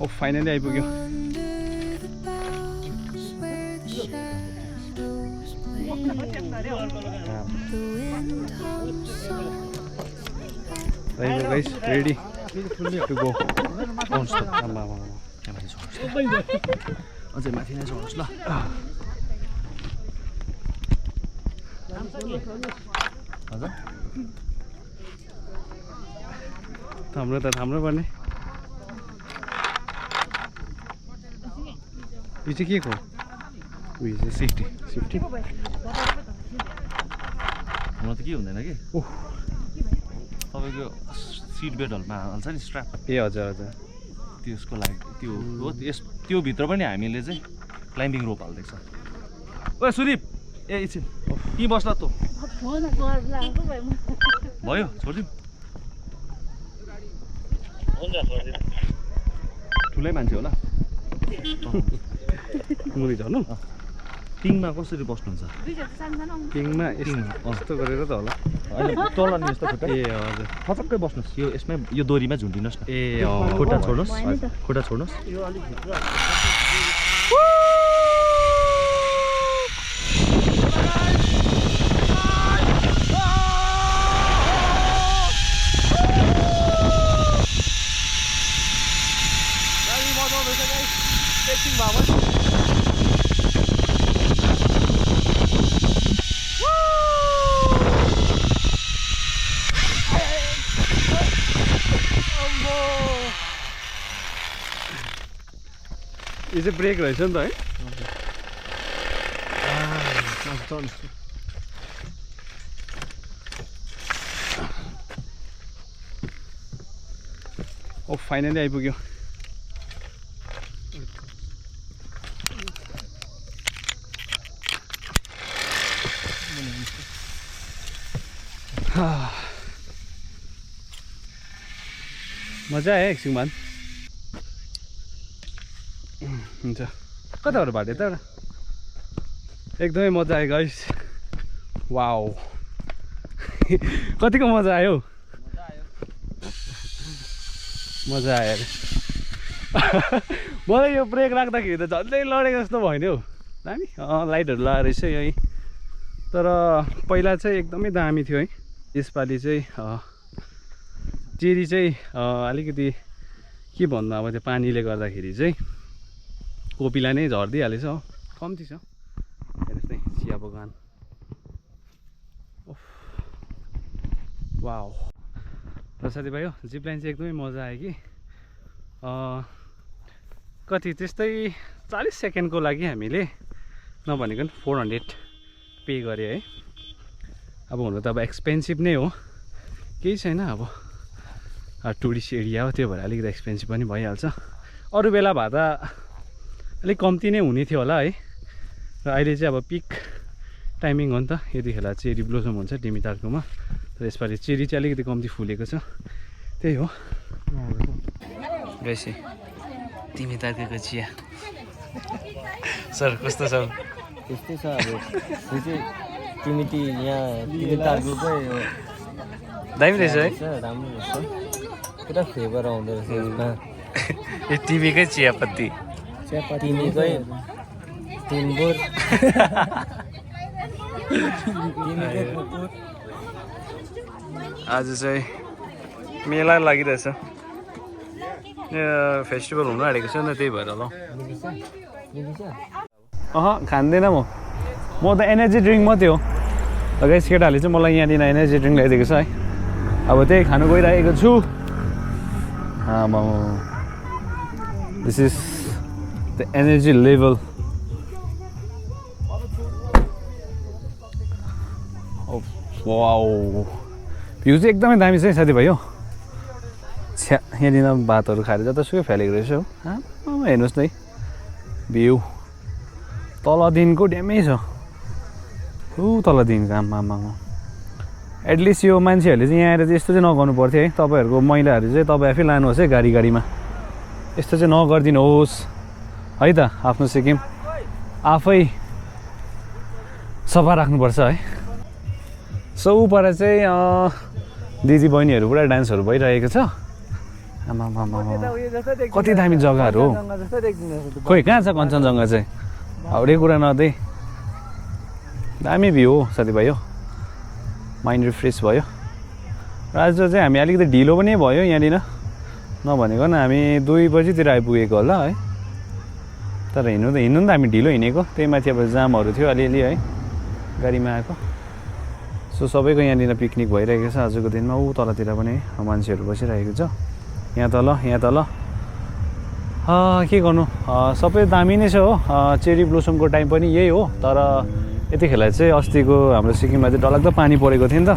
ओ finally आइपुग्यो। Guys ready to go. अझै माथि नै चढ्नुहोस् ल। हजुर हाम्रो त हाम्रो पर्ने। यो चाहिँ के को उयो चाहिँ सेफ्टी सेफ्टी हुन त के हुँदैन कि ओह तपाईँको सिट बेल्टहरूमा हाल्छ नि स्ट्र्याप ए हजुर हजुर त्यसको लागि त्यो भित्र पनि हामीले चाहिँ क्लाइम्बिङ रोप हाल्दैछ। ओ सुदीप ए एकछिन कि बस्ला त भयो छोडिदिउँ ठुलै मान्छे होला मुरी झर्नु टिङमा कसरी बस्नुहुन्छ? टिङमा यस्तो गरेर त होला होइन तल नि यस्तो खुट्टा ए हजुर फचक्कै बस्नुहोस् यो यसमै यो दोरीमा झुन्डिनुहोस् न ए खुट्टा छोड्नुहोस् खुट्टा छोड्नुहोस् यो चाहिँ ब्रेक रहेछ नि त है। ओ फाइनली आइपुग्यो। मजा आयो एकछिन बाद हुन्छ कताबाट भाटे त एउटा एकदमै मजा आयो गाइस। वाउ कतिको मजा आयो मजा आयो अरे मलाई यो ब्रेक राख्दाखेरि त झन्डै लडेको जस्तो भयो नि हौ दामी लाइटहरू लगाएर रहेछ यही तर पहिला चाहिँ एकदमै दामी थियो है। यसपालि चाहिँ चेरी चाहिँ अलिकति के भन्नु अब त्यो पानीले गर्दाखेरि चाहिँ कोपिला नै झरिदिइहालेछ हो कम्ती छ यस्तै चिया बगान। वाउ र साथीभाइ जिप लाइन चाहिँ एकदमै मजा आयो कि कति त्यस्तै 40 सेकेन्डको लागि हामीले नभनेको नि 400 पे गऱ्यो है। अब हुनु त अब एक्सपेन्सिभ नै हो केही छैन अब टुरिस्ट एरिया हो त्यो भएर अलिकति एक्सपेन्सिभ पनि भइहाल्छ। अरू बेला भए त अलिक कम्ती नै हुने थियो होला है र अहिले चाहिँ अब पिक टाइमिङ हो नि त यतिखेर चेरी ब्लोसम हुन्छ तिमीतार्कोमा तर यसपालि चेरी चाहिँ अलिकति कम्ती फुलेको छ त्यही हो। गएपछि तिमीतार्को चिया सर कस्तो छ? त्यस्तै छ अब यो चाहिँ तिमी यहाँ तिमीतार्कोकै दामी रहेछ है राम्रो रहेछ पुरा फ्लेभर आउँदो रहेछ यसमा। यो टिभीकै चियापत्ती तिमीकै तिम्बुर आज चाहिँ मेला लागिरहेछ फेस्टिभल हुनु आँटेको छ नि त त्यही भएर होला खाँदैन म त एनर्जी ड्रिङ्क मात्रै हो गाइस। केटाहरूले चाहिँ मलाई यहाँनिर एनर्जी ड्रिङ्क ल्याइदिएको छ है अब त्यही खानु गइरहेको छु। This is the energy level. Wow view चाहिँ एकदमै दामी छ है साथीभाइ हो। छ्या यहाँनिर भातहरू खाएर जतासुकै फ्यालेको रहेछ हो हेर्नुहोस् न है भ्यू तलदेखिको ड्यामै छ तलदेखिको आमामा। एटलिस्ट यो मान्छेहरूले चाहिँ यहाँ आएर चाहिँ यस्तो चाहिँ नगर्नु पर्थ्यो है। तपाईँहरूको मैलाहरू चाहिँ तपाईँ आफै लानुहोस् है गाडीमा यस्तो चाहिँ नगरिदिनुहोस् है त। आफ्नो सिक्किम आफै सफा राख्नुपर्छ है। सो उपर चाहिँ दिदी बहिनीहरू पुरा डान्सहरू भइरहेको छ आमा कति दामी जग्गाहरू हो खोइ कहाँ छ कञ्चनजङ्घा चाहिँ हाउडे कुरा नदै दामी भ्यू हो साथीभाइ हो माइन्ड रिफ्रेस भयो र आज चाहिँ हामी अलिकति ढिलो पनि भयो यहाँनिर नभनेको न हामी 2 बजीतिर आइपुगेको होला है तर हिँड्नु त हामी ढिलो हिँडेको त्यही माथि अब जामहरू थियो अलिअलि है गाडीमा आएको सो सबैको यहाँनिर पिकनिक भइरहेको छ आजको दिनमा ऊ तलतिर पनि मान्छेहरू बसिरहेको छ यहाँ तल के गर्नु सबै दामी नै छ हो चेरी ब्लोसमको टाइम पनि यही हो तर यतिखेर चाहिँ अस्तिको हाम्रो सिक्किममा चाहिँ डरलाग्दो पानी परेको थियो नि त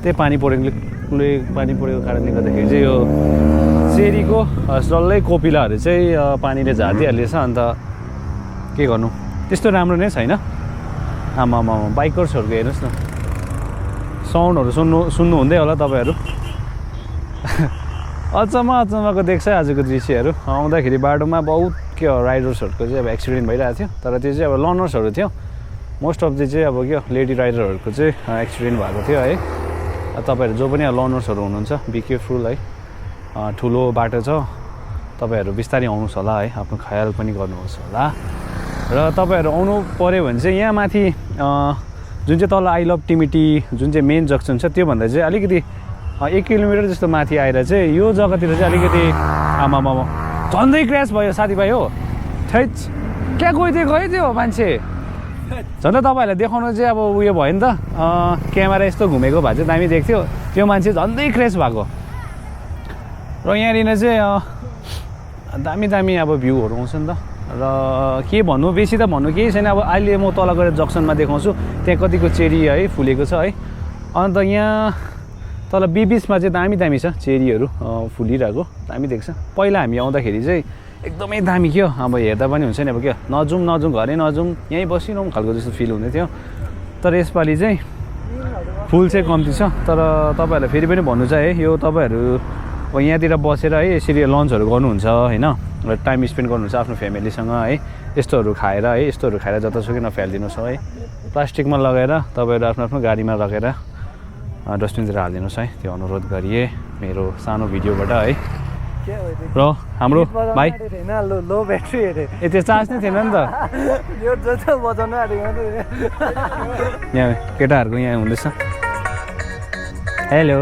त्यही पानी परेको कारणले गर्दाखेरि चाहिँ यो चेरीको डल्लै कोपिलाहरू चाहिँ पानीले झारिदिइहालेछ अन्त के गर्नु त्यस्तो राम्रो नै छैन आमा बाइकर्सहरूको हेर्नुहोस् न साउन्डहरू सुन्नु हुँदै होला तपाईँहरू अचम्मको देख्छ आजको दृश्यहरू आउँदाखेरि बाटोमा बहुत के राइडर्सहरूको चाहिँ अब एक्सिडेन्ट भइरहेको थियो तर त्यो चाहिँ अब लर्नर्सहरू थियो मोस्ट अफ चाहिँ अब के लेडी राइडरहरूको चाहिँ एक्सिडेन्ट भएको थियो है तपाईँहरू जो पनि अब लर्नर्सहरू हुनुहुन्छ बी केयरफुल है ठुलो बाटो छ तपाईँहरू बिस्तारै आउनुहोस् होला है आफ्नो ख्याल पनि गर्नुहोस् होला र तपाईँहरू आउनु पऱ्यो भने चाहिँ यहाँ माथि जुन चाहिँ तल आई लभ टिमिटी जुन चाहिँ मेन जङ्सन छ त्योभन्दा चाहिँ अलिकति 1 किलोमिटर जस्तो माथि आएर चाहिँ यो जग्गातिर चाहिँ अलिकति आमामा झन्डै क्र्यास भयो साथीभाइ हो थैट क्या गइदियो मान्छे झन् तपाईँहरूलाई देखाउनु चाहिँ अब उयो भयो नि त क्यामेरा यस्तो घुमेको भए चाहिँ दामी देख्थ्यो त्यो मान्छे झन्डै क्र्यास भएको र यहाँनिर चाहिँ दामी अब भ्यूहरू आउँछ नि त र के भन्नु बेसी त भन्नु केही छैन अब अहिले म तल गएर जक्सनमा देखाउँछु त्यहाँ कतिको चेरी है फुलेको छ है अन्त यहाँ तल बिचमा चाहिँ दामी छ चेरीहरू फुलिरहेको दामी देख्छ पहिला हामी आउँदाखेरि चाहिँ एकदमै दामी क्या अब हेर्दा पनि हुन्छ नि अब क्या नजाउँ घरै नजाउँ यहीँ बसिरहँ खालको जस्तो फिल हुँदै थियो तर यसपालि चाहिँ फुल चाहिँ कम्ती छ तर तपाईँहरूलाई फेरि पनि भन्नु चाहिँ है यो तपाईँहरू यहाँतिर बसेर है यसरी लन्चहरू गर्नुहुन्छ होइन र टाइम स्पेन्ड गर्नुहुन्छ आफ्नो फ्यामिलीसँग है यस्तोहरू खाएर जतासुकै नफालिदिनुहोस् है प्लास्टिकमा लगाएर तपाईँहरू आफ्नो गाडीमा लगेर डस्टबिनतिर हालिदिनुहोस् है त्यो अनुरोध गरिए मेरो सानो भिडियोबाट है र हाम्रो भाइ लो ब्याट्री हेरे त्यो चार्ज नै थिएन नि त यो जो बजाउनु यहाँ केटाहरूको यहाँ हुँदैछ हेलो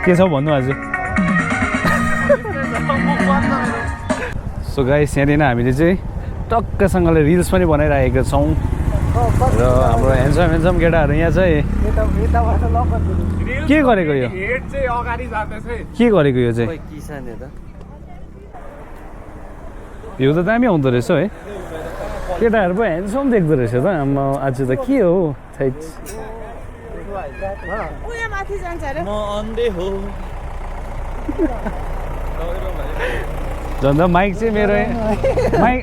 के छ भन्नु आज सो गाइस यहाँनिर हामीले चाहिँ टक्कसँगले रिल्स पनि बनाइरहेका छौँ र हाम्रो ह्यान्डसम केटाहरू यहाँ चाहिँ के गरेको यो के गरेको यो चाहिँ भ्यू त दामी आउँदो रहेछ है केटाहरू पो ह्यान्डसम देख्दो रहेछ त आमा आज त के हो झन् माइक चाहिँ मेरो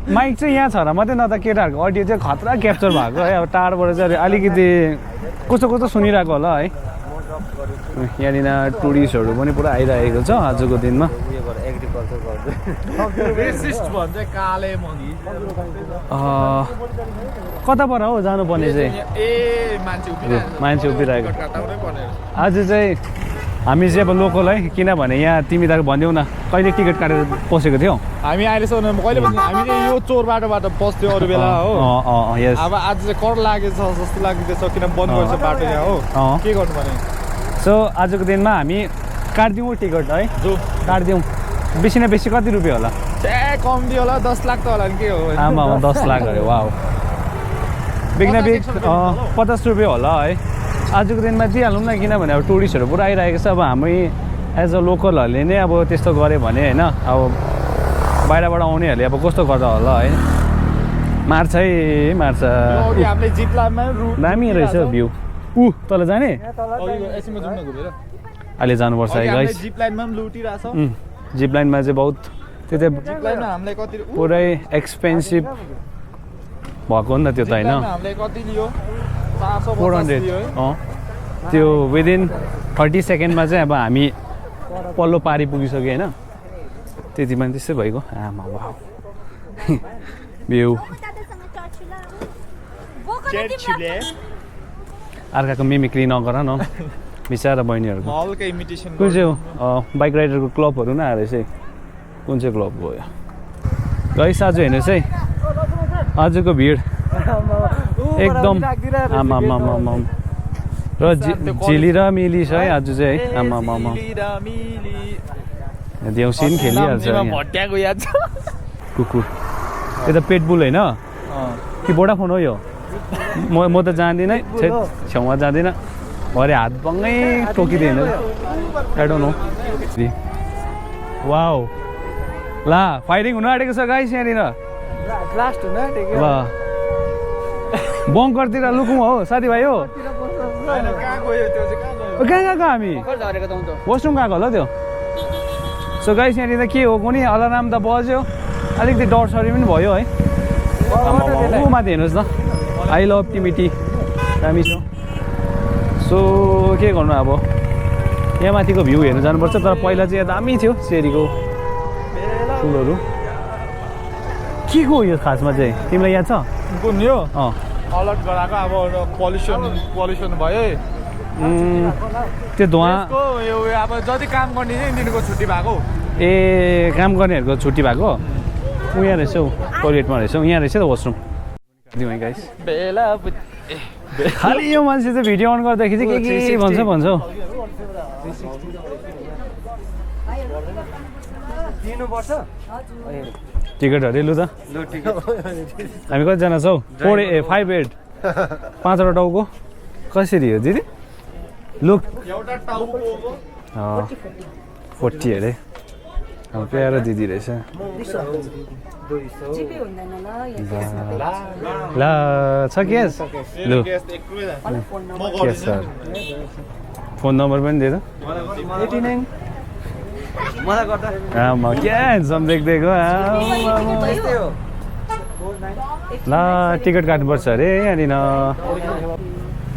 माइक चाहिँ यहाँ छ र मात्रै न त केटाहरूको अडियो चाहिँ खतरा क्याप्चर भएको है अब टाढोबाट चाहिँ अलिकति कस्तो सुनिरहेको होला है यहाँनिर टुरिस्टहरू पनि पुरा आइरहेको छ आजको दिनमा कताबाट हो जानुपर्ने चाहिँ मान्छे उभिरहेको आज चाहिँ हामी चाहिँ अब लोकल है किनभने यहाँ तिमी त भनिदेऊ न कहिले टिकट काटेर पसेको थियौ हामी अहिलेसम्म कहिले पनि हामी चाहिँ यो चोर बाटोबाट पस्थ्यो अरू बेला हो यस अब आज चाहिँ कर लागेछ जस्तो लाग्दैछ किन बन्द भएछ बाटो यहाँ हो के गर्नु पर्ने सो आजको दिनमा हामी काट्दिउँ टिकट है जो काट्दिउँ बेसी न बेसी कति रुपियाँ होला कम्ती होला 10 लाख त होला नि के हो आमा 10 लाख अरे वाउ बिग न बिग 50 रुपियाँ होला है आजको दिनमा दिइहालौँ न किनभने अब टुरिस्टहरू पुरा आइरहेको छ अब हामी एज अ लोकलहरूले नै अब त्यस्तो गऱ्यो भने होइन अब बाहिरबाट आउनेहरूले अब कस्तो गर्दा होला है मार्छ दामी रहेछ भ्यू तल जाने अहिले जानुपर्छ है गाइस जिप लाइनमा चाहिँ बहुत त्यो चाहिँ पुरै एक्सपेन्सिभ भएको नि त त्यो त होइन 400 त्यो विदिन 30 सेकेन्डमा चाहिँ अब हामी पल्लो पारी पुगिसक्यो होइन त्यतिमा त्यस्तै भइगयो आमा वाउ भ्यू अर्काको मिमिक्री नगर न बिचारा बहिनीहरूको हल्का इमिटेसन कुन चाहिँ हो बाइक राइडरको क्लबहरू नै आएर चाहिँ कुन चाहिँ क्लब हो यो गाइस आज हेर्नुहोस् है आजको भिड एकदम आमामामाम र झिली र मिली छ है आज चाहिँ है आमामामा देउसी पनि खेलिहाल्छ भट्ट्याको याद छ कुकुर यो त पेटबुल होइन कि बोडाफोन हो यो म त जान्दिनँ है छेउमा जाँदिनँ भरे हात बङ्गै टोकिदिएन आई डोन्ट नो वाउ ला फाइटिङ हुन आँटेको छ गाइस यहाँनिर लास्ट हुन आँटेको ल बङ्करतिर लुकौँ हो साथीभाइ हो कहाँ गयो त्यो चाहिँ कहाँ गएको हामी वासरुम गएको होला त्यो सो गाइस यहाँनिर के हो कुनै अलार्म त बज्यो अलिकति डरसरी पनि भयो है ऊ माथि हेर्नुहोस् न आई लभ टिमिटी दामी छ सो के गर्नु अब यहाँ माथिको भ्यू हेर्नु जानुपर्छ तर पहिला चाहिँ दामी थियो सेरीको फुलहरू के को यो खासमा चाहिँ तिमीलाई याद छ कुन यो अँ अलर्ट गराएको अब पल्युसन भयो त्यो धुवा त्यसको यो अब जति काम गर्ने चाहिँ दिनको छुट्टी भएको ए काम गर्नेहरूको छुट्टी भएको यहाँ रहेछ हौ टोइलेटमा रहेछ यहाँ रहेछ त वासरुम गाइस बेला खालि यो मान्छे चाहिँ भिडियो अन गर्दाखेरि चाहिँ के भन्छ हौ टिकटहरू लु त हामी कतिजना छौ 5-8 5वटा टाउको कसरी हो दिदी लुक एउटा टाउको 40 अरे अब प्यारो दिदी रहेछ ल छ क्यास लु क्यास सर फोन नम्बर पनि दिएर आमा क्या हेन्डसम देख्दैको ल टिकट काट्नुपर्छ अरे यहाँनिर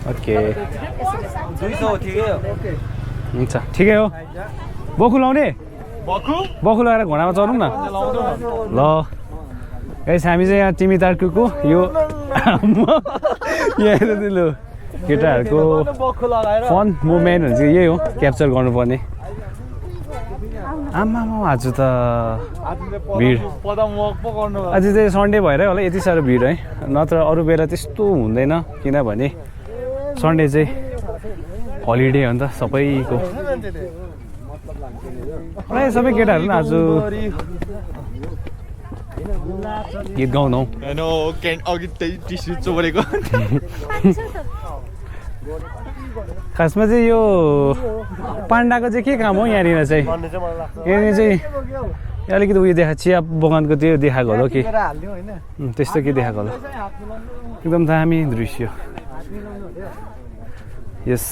ओके हुन्छ ठिकै हो बखु लाउने बखु लगाएर घोडामा चढौँ न ल गाइस हामी चाहिँ यहाँ तिमी तार्कुको यो यहाँ लु केटाहरूको फन मुभमेन्ट हुन्छ यही हो क्याप्चर गर्नुपर्ने आमा आज त भिड आज चाहिँ सन्डे भएर होला यति साह्रो भिड है नत्र अरू बेला त्यस्तो हुँदैन किनभने सन्डे चाहिँ हलिडे हो नि त सबैको प्रायः सबै केटाहरू पनि आज गीत गाउनु अघि त्यही टिस्यु चोरेको खासमा चाहिँ यो पाण्डाको चाहिँ के काम हो यहाँनिर चाहिँ यहाँनिर चाहिँ अलिकति उयो देखा चिया बगानको त्यो देखाएको होला कि त्यस्तो के देखाएको होला एकदम दामी दृश्य यस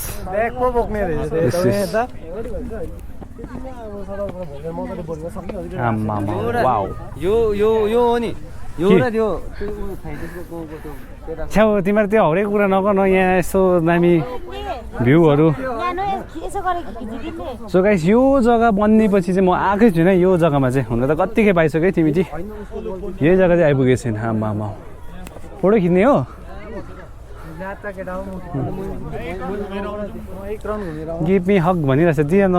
छ्याउ तिमीहरू त्यो हरेक कुरा नगर्न यहाँ यस्तो दामी भ्यूहरू सो गाइस यो जग्गा बन्नेपछि चाहिँ म आएकै छुइनँ यो जग्गामा चाहिँ हुन त कत्तिकै पाइसक्यो तिमी चाहिँ यही जग्गा चाहिँ आइपुगेको छैन आमामा फोटो खिच्ने हो गिभ मी हक भनिरहेछ दिएन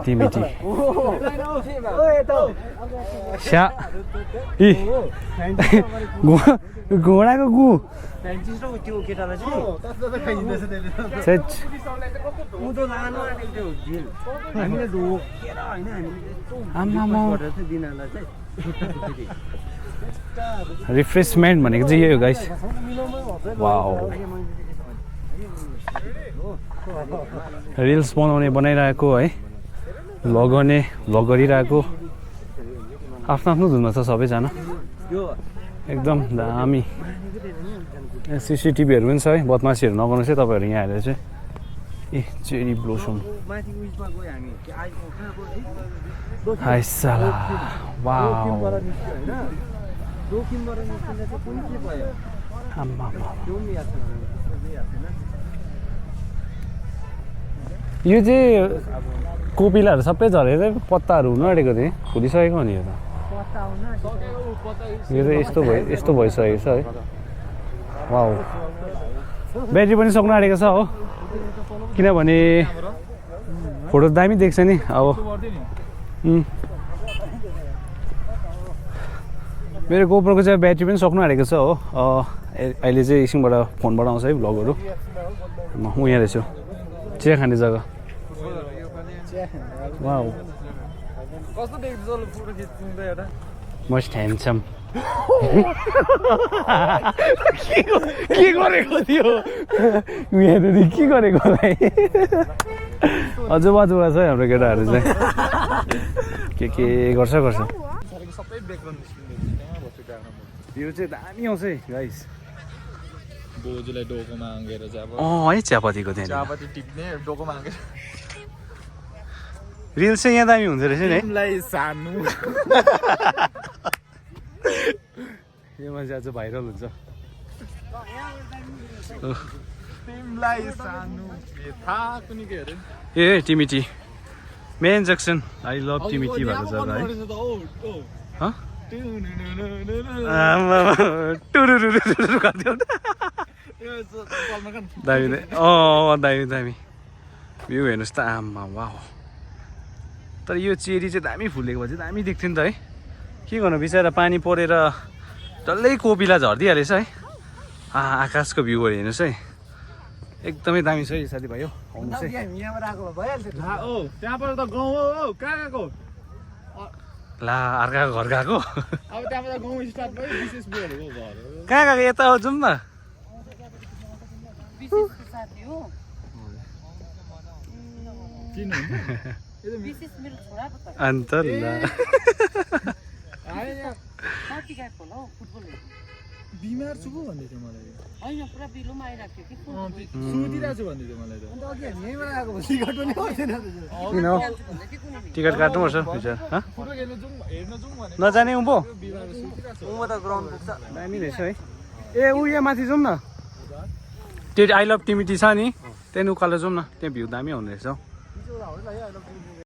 टिमिटी स्या इ घोडाको गु रिफ्रेसमेन्ट भनेको चाहिँ यही हो गाइस वाउ रिल्स बनाइरहेको है भ्लग गर्ने भ्लग गरिरहेको आफ्नो आफ्नो धुनमा छ सबैजना एकदम दामी सिसिटिभीहरू पनि छ है बदमासीहरू नगर्नुहोस् है तपाईँहरू यहाँ आएर चाहिँ ए चेरी ब्लोसम हाइसाला वाउ यो चाहिँ कोपिलाहरू सबै झरेर पत्ताहरू हुनु आँटेको थिएँ फुलिसकेको नि यो त यो चाहिँ यस्तो भइसकेको छ है वाउ ब्याट्री पनि सक्नु आँटेको छ हो किनभने फोटो दामी देख्छ नि अब मेरो गोप्रोको चाहिँ ब्याट्री पनि सक्नु आँटेको छ हो अहिले चाहिँ एकछिनबाट फोनबाट आउँछ है भ्लगहरू म यहाँ रहेछु चिया खाने जग्गा वाउ कस्तो देख्छ फोटो खिच्नु त एउटा मोस्ट ह्यान्डसम के गरेको थियो यहाँनिर के गरेको होला अझुबा छ है हाम्रो केटाहरू चाहिँ के गर्छ सबै ब्याकग्राउन्ड यो चाहिँ दामी आउँछ है गाइस बोजूलाई डोकोमा हाङ्गेर चाहिँ अब है चियापत्तीको त्यहाँ चियापत्ती टिप्ने डोकोमा हाङ्गेर रिल्स चाहिँ यहाँ दामी हुँदो रहेछ नि है तिमीलाई सानो यो मान्छे आज भाइरल हुन्छ तिमीलाई सानो थाहा कुनै के अरे ए टिमिटी मेन जक्सन आई लभ टिमिटी भएको जग्गा है दामी दामी भ्यू हेर्नुहोस् त आमा वाह तर यो चेरी चाहिँ दामी फुलेको भए चाहिँ दामी देख्थ्यो नि त है के गर्नु बिचरा पानी परेर डल्लै कोपिला झरिदिइहालेछ है आकाशको भ्यूहरू हेर्नुहोस् है एकदमै दामी छ है साथीभाइ हो आउनुहोस् है त्यहाँबाट त गाउँ हो कहाँ गएको ला अर्काको घर गएको अब त्यहाँबाट गाउँ स्टार्ट भयो विशेष बोलेको घर कहाँ गएको यता हो जाउँ न अन्त ल बिमार छु पो भन्दै थियो मलाई होइन पुरा बिलोमा आइराख्यो कि सोधिरहेको छु भन्दै थियो मलाई टिकट काट्नुपर्छ विचार हेर्न जाउँ भने नजाने उँभो उँभो त ग्राउन्ड पुग्छ दामी रहेछ है ए ऊ यहाँ माथि जाउँ न त्यो आई लभ टिमिटी छ नि त्यहाँ उकालो जाउँ न त्यहाँ भ्यू दामी हुने रहेछ